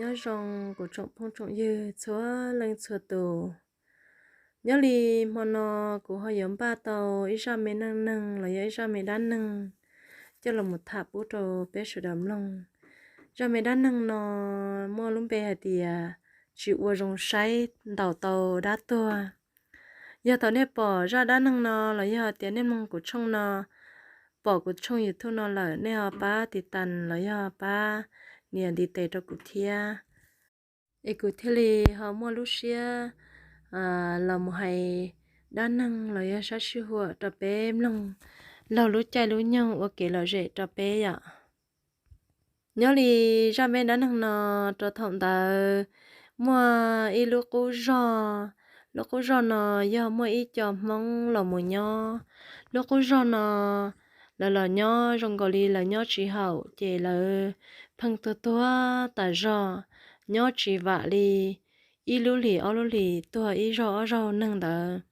Nyob zoo kuv tsoom phooj tsoom ywg txhua leej txhua tus. Nyob li hmo no kuv ho yuav npaj tau ib zaj me neej neeg los yog ib zaj me dab neeg coj los mus tham pub rau peb sawv daws mloog. Zaj me dab neeg no muaj lub npe hais tias tsis ua zoo saib ntaus tau dab tuag. Yog thaum nej pom zaj dab neeg no los yog tias nej mloog kuv tshooj no, pom kuv tshooj YouTube no lawm, nej ho pab tiv tas los yog pab nias ntiv tes rau kuv thiab, es kuv thiaj li ho muaj lub siab los mus hais dab neeg los yog sab sij huam rau peb mloog laug lub caij lub nyoog ua kev lom zem rau peb yom. Nyob li zaj me dab neeg no, rau thaum ntawd muaj ib lub qub zog. Lub qub zog no yog muaj ib co Hmoob los mus nyob. Lub qub zog no lawv los nyob zoo nkaus li lawv nyob tsis haum, ces lawv pheej tuag tuag tas zog, nyob tsis vam li ib lub hlis ob lub hlis tuag ib zaug ob zaug neeg ntawd.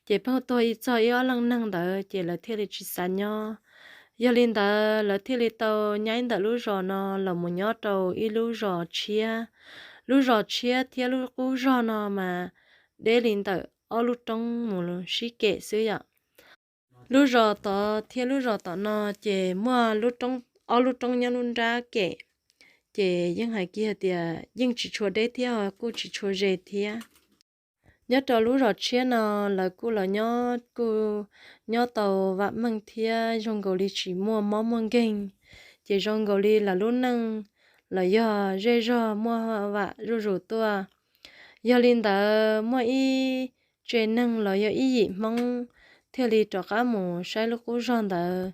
Ces pheej tuag ib txog ib ob leej neeg ntawd ces lawv thiaj li tsis xav nyob. Yog li ntawd lawv thiaj li tau nyaib ntawm lub zos no los mus nyob rau ib lub zos tshiab. Lub zos tshiab thiab lub qub zog no mas deb li ntawm ob lub roob mus sib kem xwb yom. Lub zos tod thiab lub zos tom no ces muaj ob lub roob nyob lub nrab kem, ces yeej hais kiag tias yeej tsis tshua deb thiab kuj tsis tshua ze thiab. Nyob rau lub zos tshiab no lawv kuj los nyob kuj nyob tau vam meej thiab zoo nkaus li tsis muaj mob muaj nkeeg, ces zoo nkaus li lawv lub neej los yog zej zog muaj vam zuj zus tuaj. Yog li ntawd muaj ib tse neeg los yog ib yim Hmoob thiaj li rov qab mus saib lub qub zog ntawd.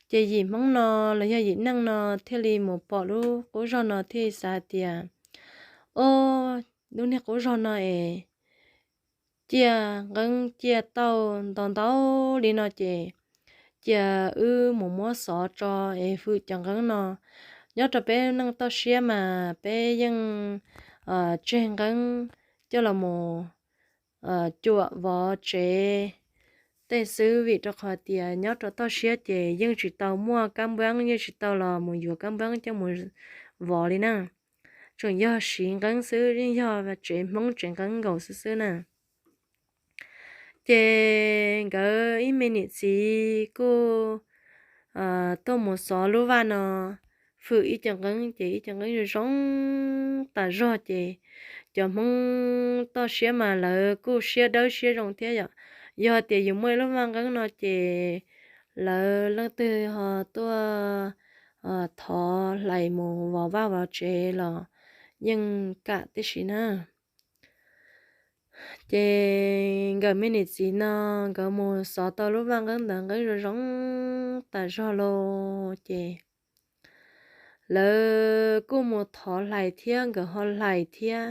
Ces yim Hmoob no los yog yim neej no thiaj li mus pom lub qub zog no thiaj li xav tias, o, lub niag qub zog no es ciaj nqeeb ciaj tauj ntau ntau li no ces cia wb mus muab xov tso es hwm cov nqeeb no. Nyob rau peb neej toj siab mas peb yeej tseg nqeeb coj los mus cuam vov tsev tej xwb, vim rau qhov tias nyob rau toj siab ces yeej tsis tau muaj kab npab, yeej tsis tau los mus yuav kab npab coj mus vov li na. Tseem yog siv nqeeb xwb, yeej yog tsev Hmoob tsev nqeeb nkaus xwb xwb na. Ces nkawd ib me niam txiv kuj tuaj mus xov lub vaj no, hwm ib co nqeeb ces ib co nqeeb zoo zoo tas zog ces cov Hmoob toj siab mas lawv kuj siab dawb siab zoo thiab yom. Yog tias yus muaj ib lub vaj nqeeb no ces lawv leej twg ho tuaj thov hlais mus vov vaj vov tsev los yeej kam tib si na. Ces nkawm me niam txiv no nkawd mus xov tau lub vaj nqeeb ntawd nqeeb zoo zoo tas zog lauj ces lawv kuj mus thov hlais thiab nkawd ho hlais thiab.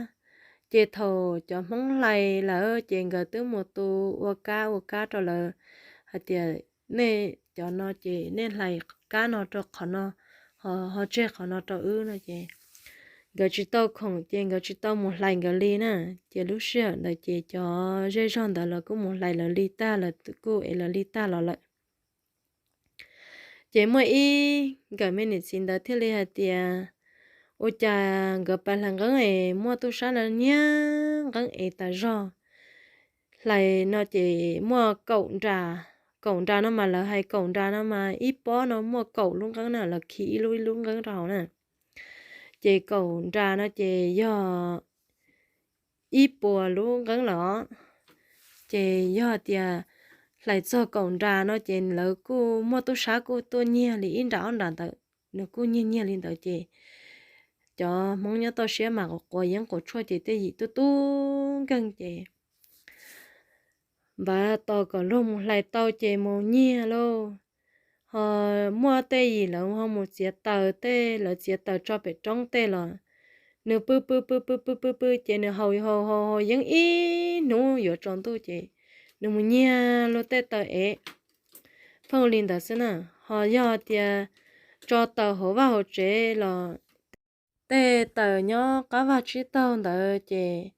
Ces thaum cov Hmoob hlais lawm ces nkawd twb mus tu ua kab ua kab rau lawv hais tias nej cov no ces nej hlais kab no rau qhov no, ho tseg qhov no rau wb no ces nkawd tsis tau khoom ces nkawd tsis tau mus hlais nkawd li na. Ces lub sij hawm ntawd ces cov zej zog ntawd los kuj mus hlais lawv li tag, lawv kuj ev lawv li tag los lawm. Ces muaj ib nkawm me niam txiv ntawd thiaj li hais tias, ua cas nkawd pab hlais nqeeb es muaj tub sab lawv nyiag nqeeb ev tas zog. Hlais no ces muaj kaum nra, kaum nra no mas lawv hais kaum nra no mas ib pob no muaj kaum lub nqeeb na, lawv khi ib lub ib lub nqeeb rau hauv na. Ces kaum nra no ces yog ib puas lub nqeeb lawm. Ces yog tias hlais txog kaum nra no ces lawv kuj muaj tub sab kuj tuaj nyiag li ib nra ob nra ntawd, nws kuj nyiag nyiag li ntawd ces cov Hmoob nyob toj siab mas quav yeeb quav tshuaj ces tej yim tub tub nkeeg ces npaj tos kom luag mus hlais tau ces mus nyiag lauj. Ho muaj tej yim lawv ho mus txiav taws, tej lawv txiav taws tso pem roob tej los nws pw pw pw pw pw pw pw ces nws haus haus haus haus yeeb ib hnub yuav tsaus ntuj ces nws mus nyiag luag tej taws ev. Pheej li ntawd xwb na. Ho yog tias tso taws hauv vaj hauv tsev los tej taws nyob qab vaj tsib taug ntawd ces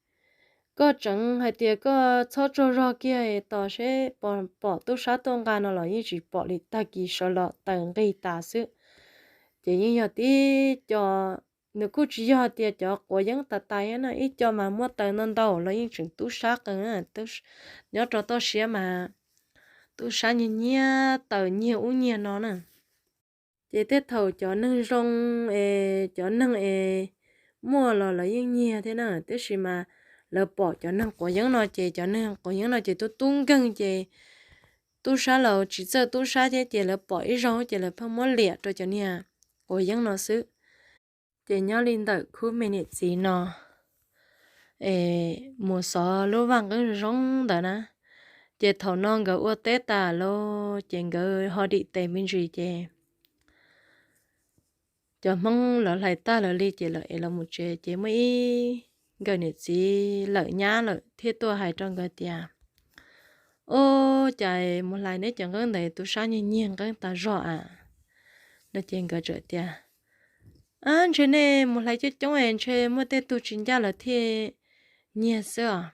koj tseev hais tias koj txhob tsaug zog kiag tos seb pom tub sab tuaj nqa no los yeej tsis pom li, tag kis sawv los taws nqig tas xwb. Ces yeej yog tib co nws kuj tsis yog tias cov quav yeeb tas tas na, ib co mas muaj taws ntau ntau los yeej tseem tub sab qees na. Nyob rau toj siab mas tub sab nyiag nyiag taws nyiag ub nyiag no na. Ces tej thaum cov neeg zoo es cov neeg es muaj los lawv yeej nyiag thiab na, tiam sis mas lawv pom cov neeg quav yeeb no ces cov neeg quav yeeb no ces tub tub nkeeg ces tub sab los tsis txawj tub sab thiab ces lawv pom ib zaug ces lawv pheej muab liam rau cov niag quav yeeb no xwb. Ces nyob li ntawm khub me niam txiv no es mus xov lub vaj nqeeb zoo ntawd na, ces thaum no nkawd ua teb tas lawm ces nkawd ho dim tes me ntsis ces cov Hmoob lawv hlais tag lawv li ces lawv es los mus tsev ces muaj ib nkawm niam txiv lawm nyab lawm thiaj tuaj hais rau nkawd tias, Ub, cas mus hlais neb cov nqeeb ntawd tub sab nyiag nyiag nqeeb tas zog a? No ces nkawd txawm tias, Ab, ntshe nej mus hlais coob coob es ntshe muaj tej tug tsis ncaj lawv thiaj nyiag xwb os.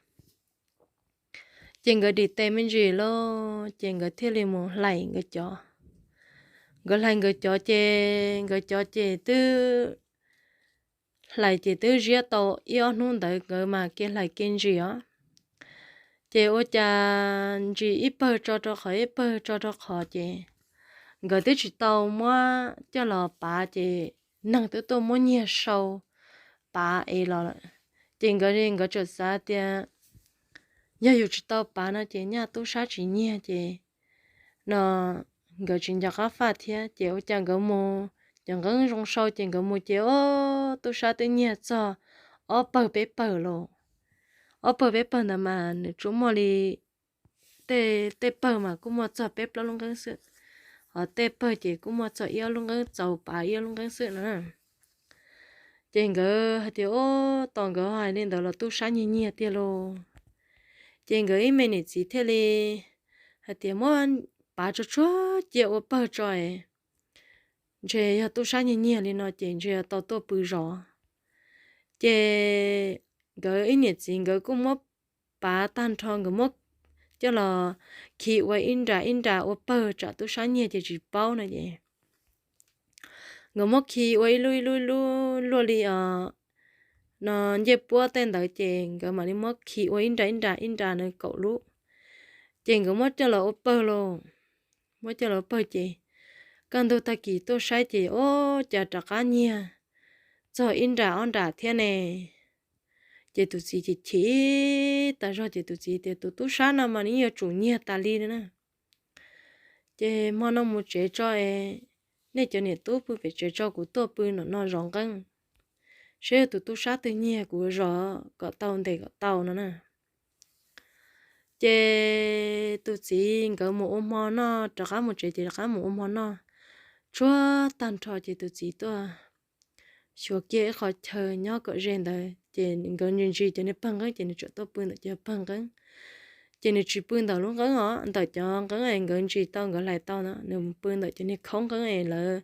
Ces nkawd dim tes me ntsis lawm ces nkawd thiaj li mus hlais nkawd cov. Nkawd hlais nkawd cov ces nkawd cov ces twb hlais ces twb ziab tau ib ob hnub ntawd nkawd mas kev hlais kev ntsis os. Ces ua cas ntsis ib pawg tso rau qhov ib pawg tso rau qhov ces nkawd twb tsis tau muab coj los pav ces neeg twb tuaj muab nyiag sau pav es los lawm. Ces nkawd nkawd txawm xav tias yog yus tsis tau pav no ces nyaj tub sab tsis nyiag ces no nkawd tsis nco qab faj thiab ces ua cas nkawd mus cov nqeeb zoo sau ces nkawd mus ces ob tub sab twb nyiag txog ob pawg peb pawg lawm. Ob pawg peb pawg ntawd mas nws tsuas muaj li tej tej pawg mas kuj muaj txog peb plaub lub nqeeb xwb, ho tej pawg ces kuj muaj txog ib ob lub nqeeb txaus pav ib ob lub nqeeb xwb no. Ces nkawd hais tias, Ub, tos nkawd hais li ntawd los tub sab nyiag nyiag tiag lauj. Ces nkawd ib me niam txiv thiaj li hais tias, Muab pav tsuag tsuag cia ua pawg tso es ntshe yog tub sab nyiag nyiag li no ces ntshe tau tuaj pw zov. Ces nkawd ib niam txiv nkawd kuj muab pav tag nrho, nkawd muab coj los khi ua ib nra ib nra ua pawg tsam tub sab nyiag ces tsis paub no ces nkawd muab khi ua ib lub ib lub ib lub luaj li os no ncej puab tej ntawd ces nkawd mam li muab khi ua ib nra ib nra ib nra no kaum lub. Ces nkawd muab coj los ua pawg lauj. Muab coj los ua pawg ces kaj ntug tag kis tuaj saib ces ub, cas rov qab nyiag txog ib nra ob nra thiab ne. Ces tus txiv chim chim tas zog ces tus txiv tias, Tus tub sab no mas nws yuav tsum nyiag tas li na. Ces hmo no mus tsev tso es nej cov niam tub pw pem tsev tso, kuv tuaj pw nram no zov nqeeb, seb yog tus tub sab twg nyiag kuv zov kom tau ntes kom tau no na. Ces tus txiv nkawd mus ua hmo noj, rov qab mus tsev ces rov qab mus ua hmo noj tshuab tag nrho ces tus txiv tuaj xyuas kiag ib qho chaw nyob kom ze ntawd ces nkawd ntsia ntsis cov niag pawg nqeeb ces nws txawm tuaj pw ntawm cov pawg nqeeb. Ces nws tsis pw ntawm lub nqeeb os, ntawm cov nqeeb es nkawd ntsis tau nkawd hlais tau no, nws pw ntawm cov niag khaub nqeeb es lawv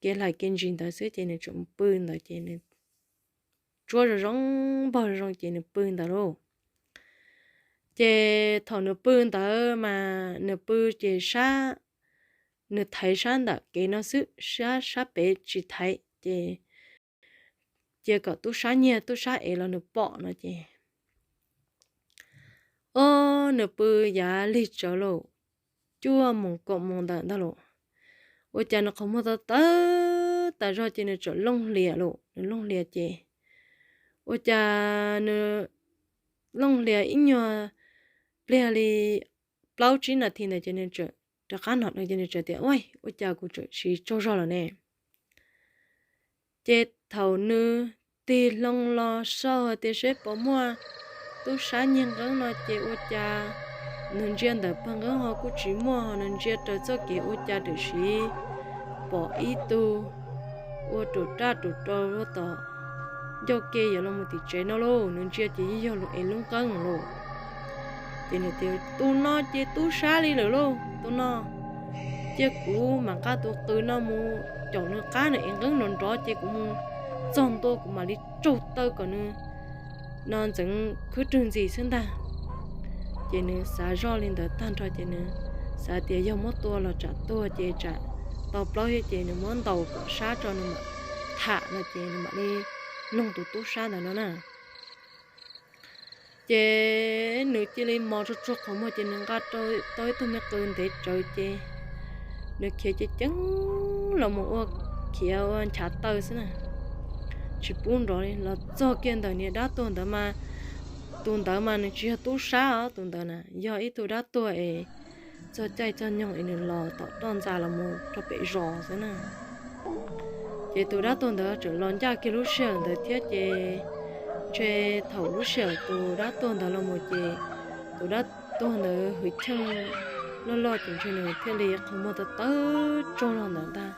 kev hlais kev ntsis ntawd xwb ces nws tseem pw ntawd ces nws tsuab zoo zoo, npog zoo zoo ces nws pw ntawd lauj. Ces thaum nws pw ntawd mas nws pw ces sab, nws thaiv sab ntawm kev no xwb, sab sab pem tsis thaiv ces cia kom tub sab nyiag tub sab ev los nws pom no ces ob nws pw yav lig tsawv lauj, cuaj moos kaum moos ntawm ntag lauj. Ua cas nws qhov muag tawv tawv tas zog ces nws txawm looj hlias lauj, nws looj hlias ces ua cas nws looj hlias ib nyuag pliag li plaub tsib nas this ntawd ces nws txawm rov qab hnov dheev ces nws txawm tias, Ua, ua cas kuv txawm siv tsaug zog lawm ne? Ces thaum nws tig hlo los xauj hais tias seb puas muaj tub sab nyiag nqeeb no ces ua cas nws ntsia ntawm pawg nqeeb ho kuj tsis muaj, ho nws ntsia raws txoj kev ua cas tam sim pom ib tug ua rum raj rum rau tom ncauj ke yuav los mus tim tsev no lauj. Nws ntsia ces yeej yog lub ev lub nqeeb lauj. Ces nws tias, Tus no ces tub sab li lawm lauj, tus no cia kuv mam nqa tus qws no mus caum nws qab, nws ev nqeeb nrov nrov ces kuv mus txog ntua kuv mam li tsaug taw kom nws no ntxeev khwb rwg ntxis xwb ntag. Ces nws xav zoj li ntawd tag nrho ces nws xav tias yog muab tua los tsam tuag ces tsam tau plaub thiab ces nws muab ntaus kom sab tso nws mam tham no ces nws mam li noog tus tub sab ntawd no na. Ces nws cia li mos tsuag tsuag qhov muag ces nws nqa tau ib tug me qws ntev tsawv ces nws khiav ceev ceev los mus ua, khiav ua nchav taw xwb na, tsis pub nrov li. Los txog kiag ntawm niag dab tuag ntawd mas, tus ntawd mas nws tsis yog tub sab os, tus ntawd na yog ib tug dab tuag es txog caij txog nyoog es nws los tom toj ntxa los mus rau pem zos xwb na. Ces tus dab tuag ntawd tseem los ncaj kiag lub sij hawm ntawd thiab ces ntshe thaum lub sij hawm tus dab tuag ntawd los mus ces tus dab tuag ntawd hwj chim loj loj ces ntshe nws thiaj li qhov muag tawv tawv tsaug zog ntawd ntag.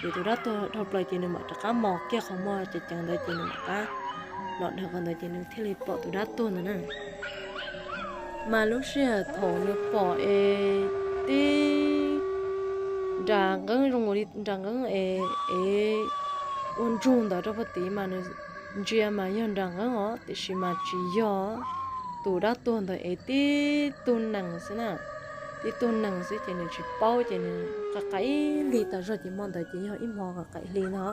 Ces tus dab tuag dhau plaws ces nws mam rov qab mos kiag qhov muag ceev ceev ntawd ces nws mam rov qab los dhau qhov ntawd ces nws thiaj li pom tus dab tuag ntawd na. Mas lub sij hawm thaum nws pom es tib nra nqeeb zoo li nra nqeeb es, es ua ntsug ntawd rau puag tid mas nws ntsia mas yog nra nqeeb os, tiam sis mas tsis yog tus dab tuag ntawd es tib tug nees xwb na, tib tug nees xwb ces nws tsis paub ces nws qaim qaim hli tas zog ces hmo ntawd ces yog ib hmo qaim qaim hli no.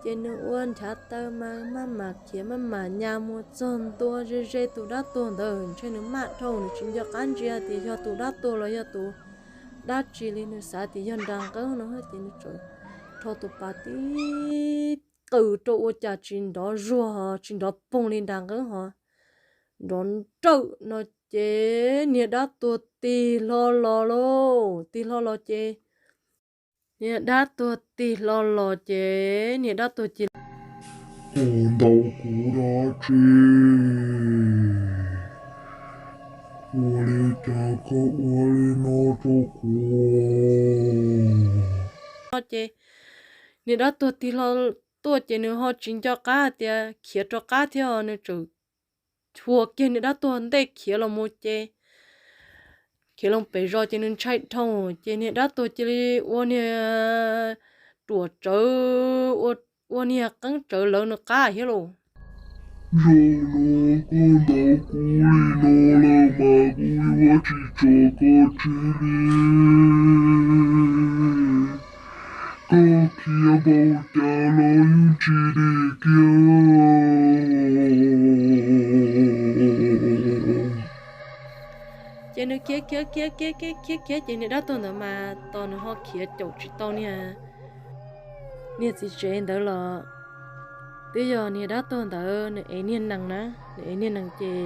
Ces nws ua nchav taw mas maj mam khiav maj mam nyas mus txog ntua ze ze tus dab tuag ntawd, ntshe nws maj dhau nws tsis nco qab ntsia tias yog tus dab tuag los yog tus dab tsi li, nws xav tias yog nra nqeeb no ces nws txawm rho tus pas tib qws rau ua cas tsis nrov zuag tsis nrov poog li nra nqeeb ho nrov nrawm no ces niag dab tuag tig hlo los lauj, tig hlo los ces niag dab tuag tig hlo los ces niag dab tuag cia li, kuv ntaus kuv dab tsi ua li cas koj ua li no rau kuv? Ces niag dab tuag tig hlo tuaj ces nws ho tsis nco qab tias khiav rov qab thiab, nws txawm thuas kiag niag dab tuag ntej khiav los mus ces khiav los pem zos ces nws ntshai dhau ces niag dab tuag cia li ua niag ruam tsawv, ua niag qeeb tsawv lawv nws qab thiab lauj. Zaum no koj ntaus kuv li no lawm mas kuv yuav tsis tso koj tseg li. Koj khiav npaum cas los yeej tsis dim kiag. Ces nws khiav khiav khiav khiav khiav khiav khiav ces niag dab tuag ntawd mas tos nws ho khiav caum tsis tau niag, niag txiv tsev ntawd los twb yog niag dab tuag ntawd nws ev niag nees na, nws ev niag nees ces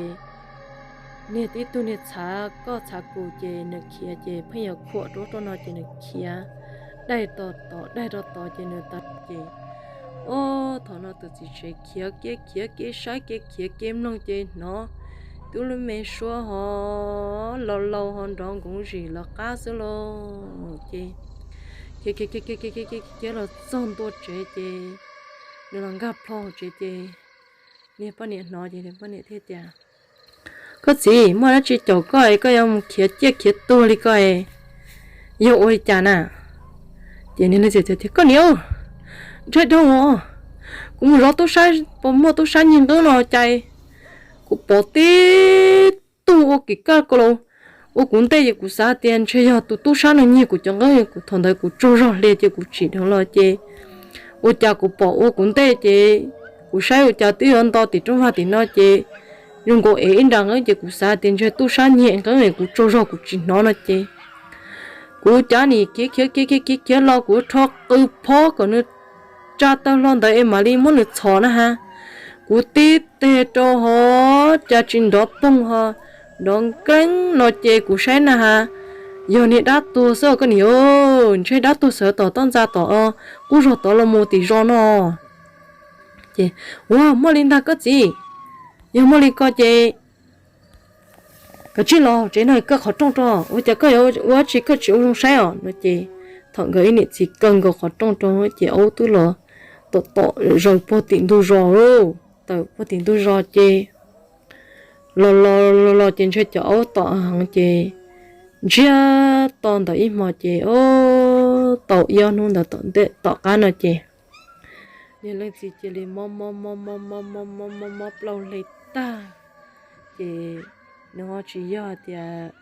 niag tib tug niag txhav koj txhav kuv ces nws khiav ces pheej yuav khuam rau rau no ces nws khiav daig rau tod daig rau tod ces nws tawm ces, ob, thaum no tus txiv tsev khiav kev khiav kev saib kev khiav kev mloog ces hnov tub lub me suab ho laus laus ho nrov nkoov zim lawv qab xwb lauj. Ces khiav khiav khiav khiav khiav khiav khiav los txog ntua tsev ces nws los nkag plho hauv tsev ces niag poj niam hnov ces niag poj niam thiaj tias, koj txiv, muaj dab tsi caum koj es koj yuav mus khiav ciaj khiav tuag li koj es yog ua li cas na? Ces niag leej txiv tias, koj niam, ntshai dhau os, kuv mus zov tub sab, muaj tub sab nyiag nqeeb no cas kuv pom tib tug ua kim kaj ko los ua kuv ntej ces kuv xav tias ntshe yog tus tub sab no nyiag kuv cov nqeeb, kuv thaum ntawd kuv tsaug zog hlo ces kuv tsim dheev los ces ua cas kuv pom ua kuv ntej ces kuv saib ua cas twb yuav nto tim rooj vag tim no ces zoo nkaus ev ib nra nqeeb ces kuv xav tias ntshe tub sab nyiag nqeeb es kuv tsaug zog kuv tsis hnov no ces kuv cav nim khiav khiav khiav khiav khiav los kuv rho qws phob kom nws tsa tawg hlo ntawd es mam li muab nws txhom na has. Kuv tib teg rau ho cas tsis nrov poog ho nrov nkeeb no ces kuv saib na has, yog niag dab tuag xwb koj niam, ntshe dab tuag sawv tom toj ntxa tom qub zog tod los mus tim zos no. Ces, ua, muaj li ntag koj txiv, yog muaj li ko ces kav tsij los tsev no kaw qhov rooj rau, ua cas koj yuav ua dab tsi koj tsis ua zoo saib os no ces thaum nkawd ib niam txiv kaw nkaus qhov rooj rau ces aub twb los tom tom zaws puag tim ntug zos lauj. Tawm puag tim ntug zos ces los los los los ces ntshe cov aub tom heev ces ntsiag to ntawm ib hmo ces, o, tau ib ob hnub ntawd tom ntej tom qab no ces niag leej txiv cia li mob mob mob mob mob mob mob mob plaub hle tag. Ces nws ho tsis yog tias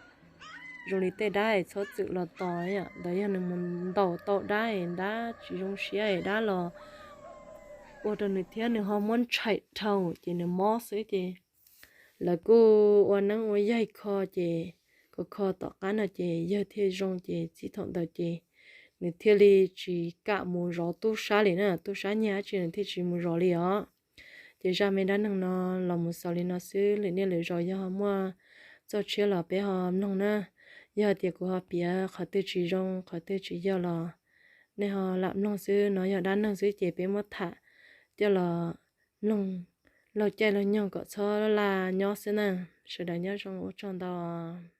zoo li tej dab es txhob txwm los tos, ntawd yog nws mus ntaus tau dab es dab tsis zoo siab es dab los ua rau nws thiab nws ho muab ntshai dhau ces nws mob xwb ces lawv kuj ua neeb ua yaig kho ces kho kho tom qab no ces yawg thiaj zoo ces txij thaum ntawd ces nws thiaj li tsis kam mus zov tub sab li na, tub sab nyiag dab tsi nws thiaj tsis mus zov li os. Ces zaj me dab neeg no los mus xaus li no xwb, lwm niaj lwm zaus yog muaj txoj tshiab los peb ho mloog na. Yog tias kuv ho piav qhov twg tsis zoo qhov twg tsis yog los nej ho lam mloog xwb, no yog dab neeg xwb ces peb muab tham coj los mloog laug caij laug nyoog kom txhob laj nyob xwb na. Sawv daws nyob zoo, ua tsaug ntau.